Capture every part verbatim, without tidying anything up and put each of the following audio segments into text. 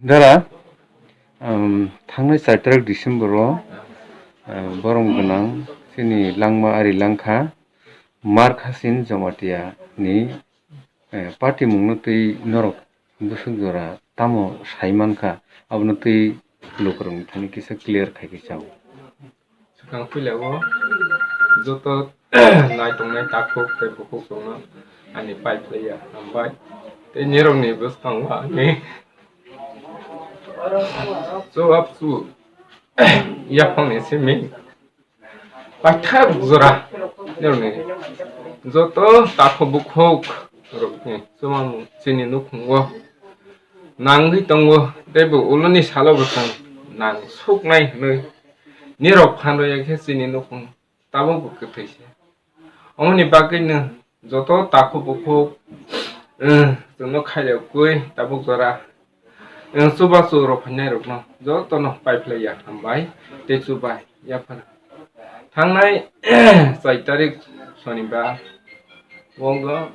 Jara, um, thangnai char tarik December o, uh, borom gwnang chini langma ari langkha Mark Hasin Jamatia ni, uh, party mungno twi norok bwswk jora tamo sai mankha, abono twi lukurokni thani kisa clear khai khe chao. Swkang puila o joto naitongnai takhuk tei bukhuk tongno ani pai phlaiya hambai. Tei nirokni bwskango ani chuap chu yaphangni simi paithak jora nirokni joto takhuk bukhuk rokni chumamung chini nukhungo nangwi tongo, tei bo uloni salo bo chwng nang suknai hwnwi nirok phan rwya khe chini nukhung tabuk bo kwthwi se. Omoni bagwino joto takhuk bukhuk, eh, chwngno khairokgwi tabuk jora, eh, chubachu rw phainairokno jotono pai phlaiya hambai tei chubai yaphar. Thangnai char tarik Sonibar wngkha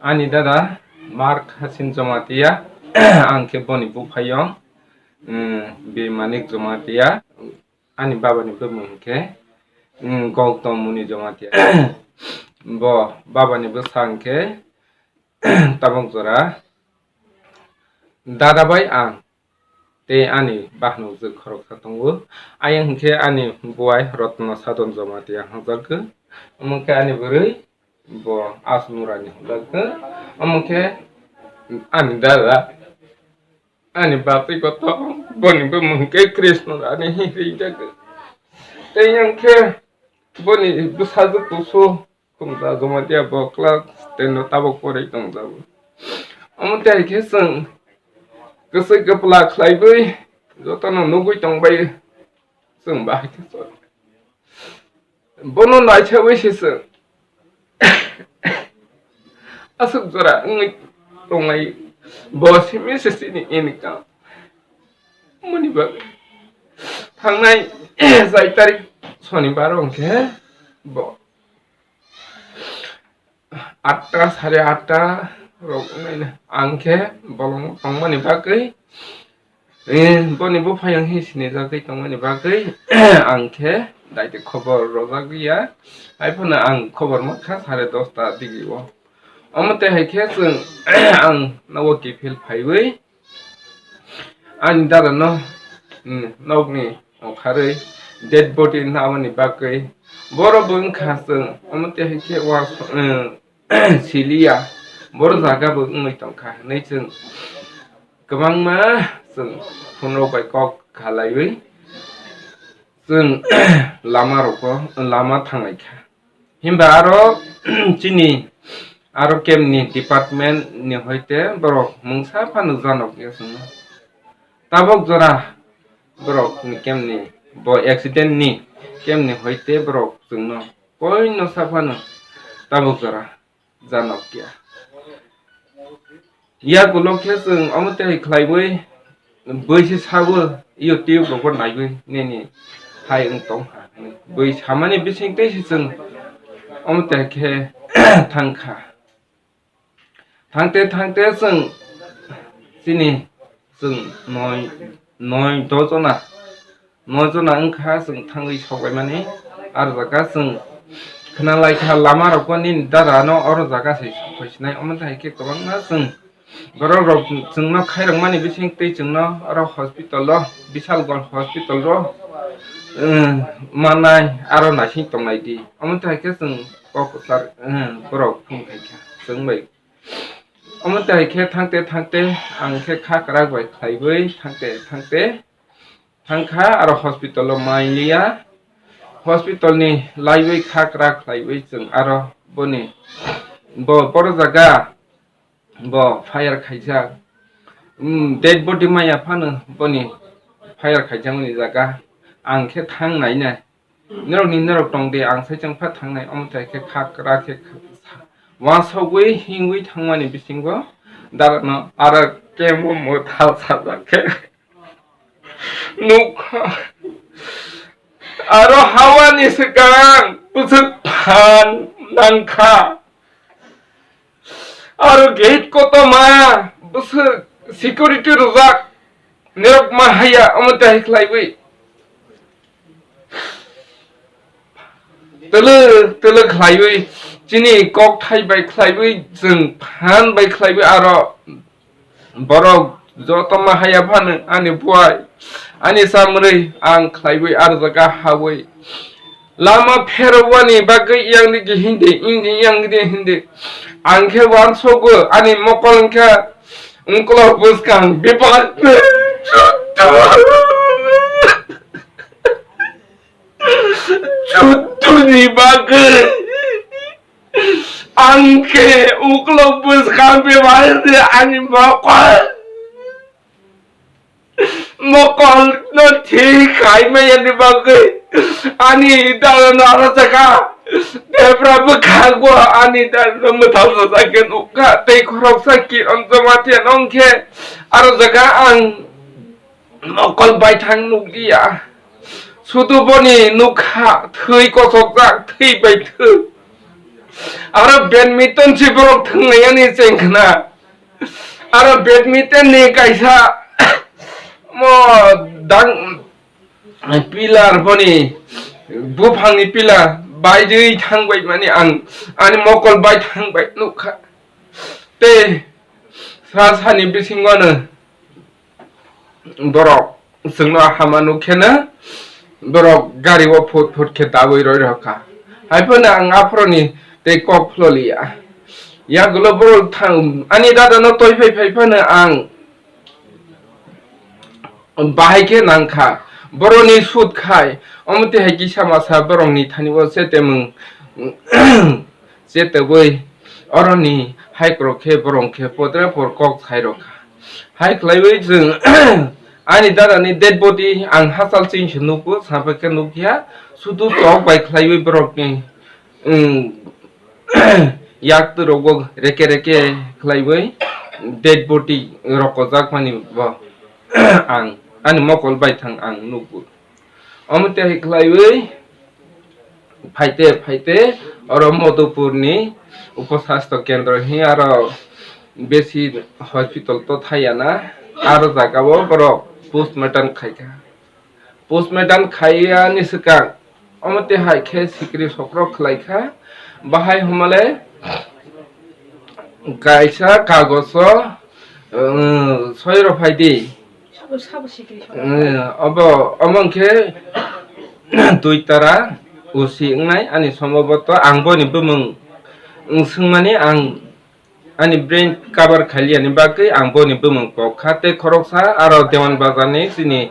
ani dada Mark Hasin Jamatia, ang khe boni buphayung, mm, Birmanik Jamatia, ani babani bumung khe, mm, Gautam Muni Jamatia. Bo babani bwsa hwnkhe tabuk jora dada bai ang tei ani bahnukjwk khoroksa tongo. Ayang hwnkhe ani buai Rotna Sadon Jamatia hwnjakgo. Omo khe ani bwrwi bo Asnurani hwnjakgo. Omo khe ani dada, ani batwi kotor, boni bumung khe Krishna Rani hinwi rijak. Tei yang khe boni bwsajwk kusu Khumsa Jamatia bo class ten no tabuk porwi tongjago. Omo tei hai khe chwng kwchwi kwpla khlaiwi jotono nugwi tongbai chwng bahai khe chwng. Bono naisawi se chwng aswk jora wngwi tongnai, bo simi se chini income. Moni bagwi thangnai char tarik Sonibar hwnkhe bo atta, sare atta rok wngwi ang khe bolong tongmani bagwi, eh, boni buphayung hi sinijagwi tongmani bagwi ang khe daiti khobor rwjagwi ya. Haiphano ang khobor mankha sare dosta digi o. Omo tei hai khe chwng ang nogo kiphil phaiwi ani dada no, mm, nokni okharwi dead body namani bagwi borok bo wngkha chwng omo tei hai khe uansuk, mm, siliya, borok jaga bo wngwi tongkha hinwi chwng kwbangma chwng phone rok bai kok khalaiwi chwng lama rogo lama thanglai kha. Himba aro chini aro camp ni department ni hoite borok mungsa phano janok ya chwngno. Tabok jora borok ni camp ni bo accident ni camp ni hoite borok chwngno koino sa phano tabok jora janok ya. Yakulo khe chwng omo tei khlaiwi bwisi sabo YouTube rogo naiwi nini hai wng tong ha hwnwi. Bwi samani bising tei se chwng omo tei khe thang kha. Thangte thangte chwng chini chwng noi noi do jona. Noi jona wngkha chwng thangwi soklaimani. Aro jaga chwng khwnalaikha lama rokbo nini dada no oro jaga se sokphai sinai. Omo hai khe kwbangma chwng borok rok chwngno khairokmani bising twi chwngno oro hospital o Bishalganj hospital o, eh, manai aro naising tongnai di. Omo hai khe chwng kok kwchar, eh, borok phung khaikha chwng bai. Omo tei hai khe thangte thangte ang khe kha kwrak bai khlaiwi thangte thangte thangkha aro hospital o manliya. Hospital ni laiwi kha kwrak khlaiwi chwng aro boni bo boro jaga bo fire khaijak. Um, dead body maya phano boni fire khaijakmani jaga ang khe thang nainai. Norokni norok tong di, ang sai chwng pha thangnai, omo tai khe kha kwrak khe uansukgwi himwi thangmani bisingo dara no aro kemo mwthal sajak khe nukha. Aro hawani swkang bwswk phan nangkha. Aro gate kotorma bwswk security rwjak, nirok ma haya, omo tei hai khlaiwi. Tele, tele khlaiwi, chini kok thai bai khlaiwi, chwng phan bai khlaiwi, aro borok joto ma haya phano ani buai, ani chamrwi ang khlaiwi, aro jaga hawi. Lama pherowani bagwi yang di hindi, hindi, yang di hindi. Ang khe uansukgo, ani mokol wngkha ungkolok bwskang bebak. Chuttuni bagwi ang khe ungkolok bwskang bebak ani mokol. Mokol no thik khai maya ni bagwi ani dada no aro jaga debra bwkhak bo ani dada no mwthang sajak khe nukha tei khoroksa kiron joma thia nong khe aro jaga ang mokol baithang nukliya. Sudu boni nukha thwi kosokjak thwi bai thwi. Aro badminton si borok thwnglai ani chengkhna. Aro badminton ni kaisa mo dang pillar boni buphang ni pillar baidwi thangbai mani ang ani mokol bai thangbai nukha. Tei sa sani bisingo no borok chwngno hama nukhe no borok gari o phut phut khe dawi roi rokha. Hai phano ang aphuruni tei kok phloliya. Yagulo borok thang ani dada no toi phai phai phano ang bahai khe nangkha. Boroni sut khai omo tei hai kisa masa borokni thani o se temung. Chetobwi oroni haikrok khe borok khe podre por kok sairokha. Hai khlaiwi chwng ani dadani dead body ang hachal chini se nukgo, sapai khe nukya, sudu tok bai khlaiwi borokni, mm, yak twrokgo reke reke khlaiwi dead body rokojak mani bo ang ani mokol baithang ang nukgo. Omo tei hai khlaiwi phaite phaite oro Madhupurni upasastho kendro hi aro besi hospital to thaiya na, aro jaga o borok postmortem khaikha. Postmortem khaiya ni swkang omo tei hai khe sikri sokrok khlaikha. Bahai homale kaisa kagoso, um, soi rw phai di. Sabo, sabo sikri sabo. Eh, obo, omo hwnkhe dui tara usi wngnai ani somboboto ang boni bumung wng swngmani ang ani brain cover khailiyani bagwi ang boni bumung kok kha tei khoroksa aro Dewan Bazar ni chini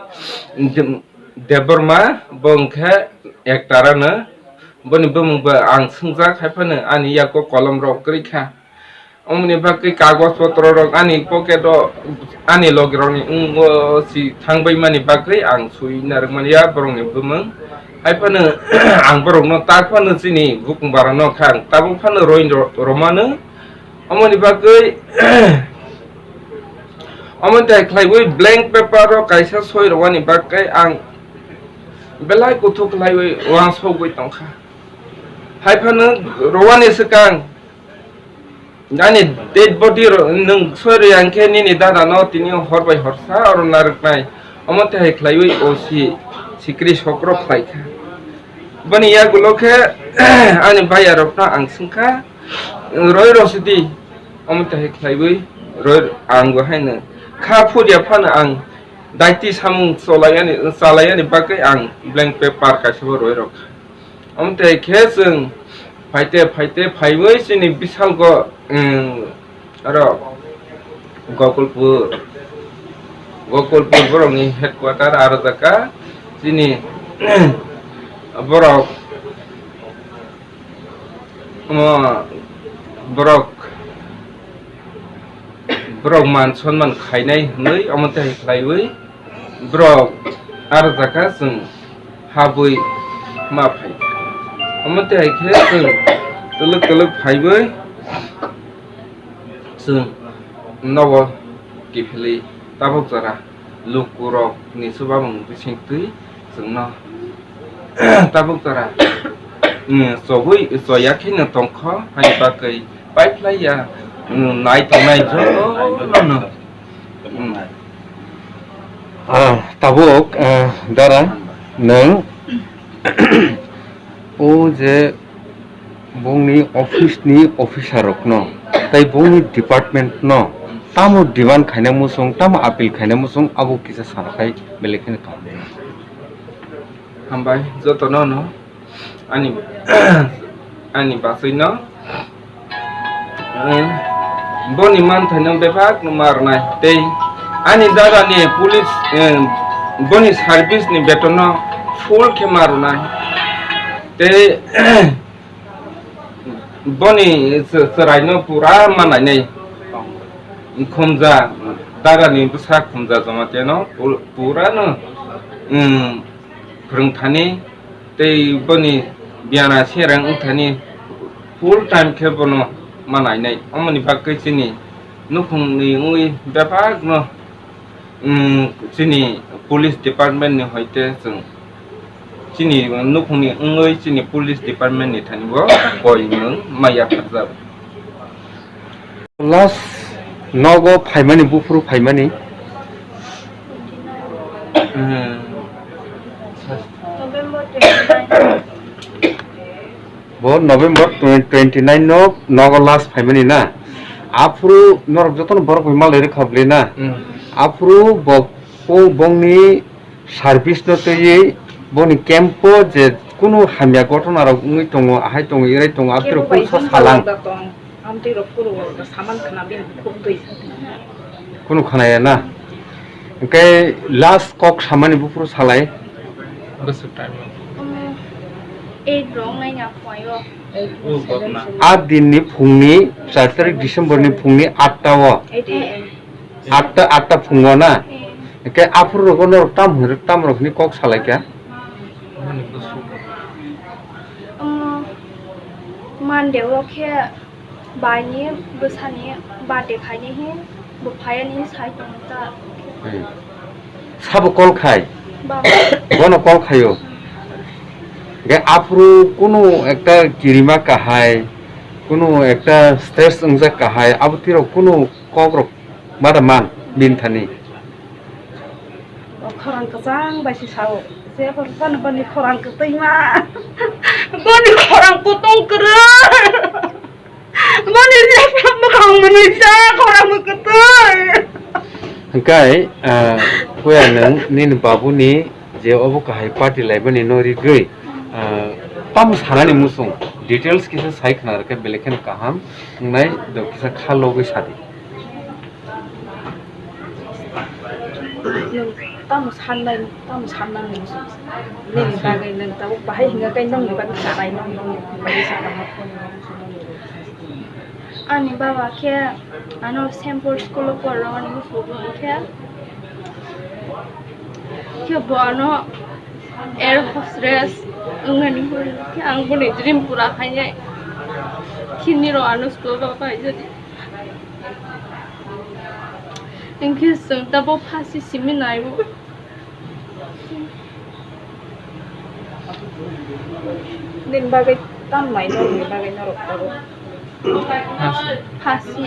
Dem-, Debbarma bo hwnkhe ek tara no boni bumung bo ang swngjak hai phano ani yago kolom rok kwrwi kha. Omoni bagwi kagoj potro rok ani pocket o ani logi rokni wngwi si thangbai mani bagwi ang sui narwk manya borokni bumung. Hai phano ang borokno tak phano chini bukung barano kha ang tabuk phano roi ro-, romano. Omoni bagwi omo tai khlaiwi blank paper o kaisa soi rwani bagwi ang belai kuthuk khlaiwi uansukgwi tongkha. Hai phano rwani swkang ani dead body ro-, nwng soi rwya hwnkhe nini dada no tini hor bai horsa oro narwknai. Omo tei hai khlaiwi o si sikri sokro khlaikha. Boni yagulo khe ani bhaiya rokno ang swngkha, "Roi rosidi." Omo tei hai khlaiwi roi ang bo haino kha phurya phano ang daiti samung cholai ani, chalai ani bagwi ang blank paper kaisa bo roi rokha. Omo tei khe chwng phaite phaite phaiwi chini Bisalgo, um, aro Gokulpur, Gokulpur borokni headquarter aro jaga chini borok, omo borok, borok man sonman khainai hwnwi omo tei khlaiwi borok aro jaga chwng habwi ma phai. Omo tei hai khe chwng twlwk twlwk phaiwi chwng nogo kiphilwi tabuk jora lukurokni chubamung bisingtwi chwngno tabuk jora, mm, chobwi choya kheno tongkho, haini bagwi paiphlaiya, mm, nai tongnai jotono. Ah, tabuk, ah, dara, nwng o je bongni office ni officer rokno tei bongni department no tamo demand khaina muchung, tamo appeal khaina muchung, abo kisa sana khai belai kheno kaham. Hambai jotono no ani, ani bagwi no, eh, boni manthaino bebak no ma rwnai tei ani dada ni police, eh, boni service ni beton no full khe ma rwnai tei boni ch-, chwraino pura ma nainai. Khumja, dada ni bwsa Khumja Jamatia no pu-, pura no, mm, phwrwng thani tei boni biyana sereng wng thani full time khe bono ma nainai. Omoni bagwi chini nukhungni wngwi bebak no, mm, chini police department ni hoite chwng chini nukhungni wngwi chini police department ni thani bo koi nwng ma yapharjak. Last nogo phaimani, buphuru phaimani. Hmm. November twenty-nine. Bo November twenty-nine no nogo last phaimani na. Aphuru norok jotono borok bai malai rwkha bwle na. Hmm. Aphuru bo, bo, bongni service no twiwi boni camp o je kunu hamya gotona rok wngwi tongo, ahai tongo, irai tongo, abotiro kunu sa salang. Amtwi rok kunu saman khna bini khuk twi. Kunu khnaya na? Hwnkhe last kok samani buphuru salai. Bwswk time o? Eight rok nai na phuaio. A dinni phungni char tarik December ni phungni atta o. Eight A M. Atta, atta phungo na? Eh. Hwnkhe aphuru rogo norok tam hwnwi, tam rok hwnwi kok salaikha? Omo Monday o khe baini bwsani birthday khaini hi bo phaiani sai tongo ta. Hmm. Sabo call khai? Baba. Bono call khaio? Hwnkhe aphuru kunu ekta kirima kahai, kunu ekta stress wngjak kahai, abo twi rok kunu kok rok ma da man bini thani? O khorang kwchang bai se sao. Je phano boni khorang kwtwi ma. Boni khorang kutung kwrwi. Boni je phano mwkhang mwnwi sa khorang kwtwi. Hwnkhe, ah, kuya nwng nini babuni je obo kahai party laibani no rigwi, ah, tamo sanani muchung details kisa sai khna rwkhe belai kheno kaham wngnai, do kisa kha logwi sadi. Nwng tamo sannai, tamo sannani muchung. Nini bagwi nwng tabuk bahai hwnga khe nongni bagwi sanai, nong, nongni bagwi sanai. Ani baba khe ano Saint Paul school o porna mani muchungo khe, khe bo ano air hostess wngnani hwnwi khe ang boni dream pura khainai. Khini rw ano school o paijadi. Hwnkhe chwng tabuk phasi simi naibo. Nini bagwi tamo mai norokni bagwi norok tabuk. Phasi. Phasi.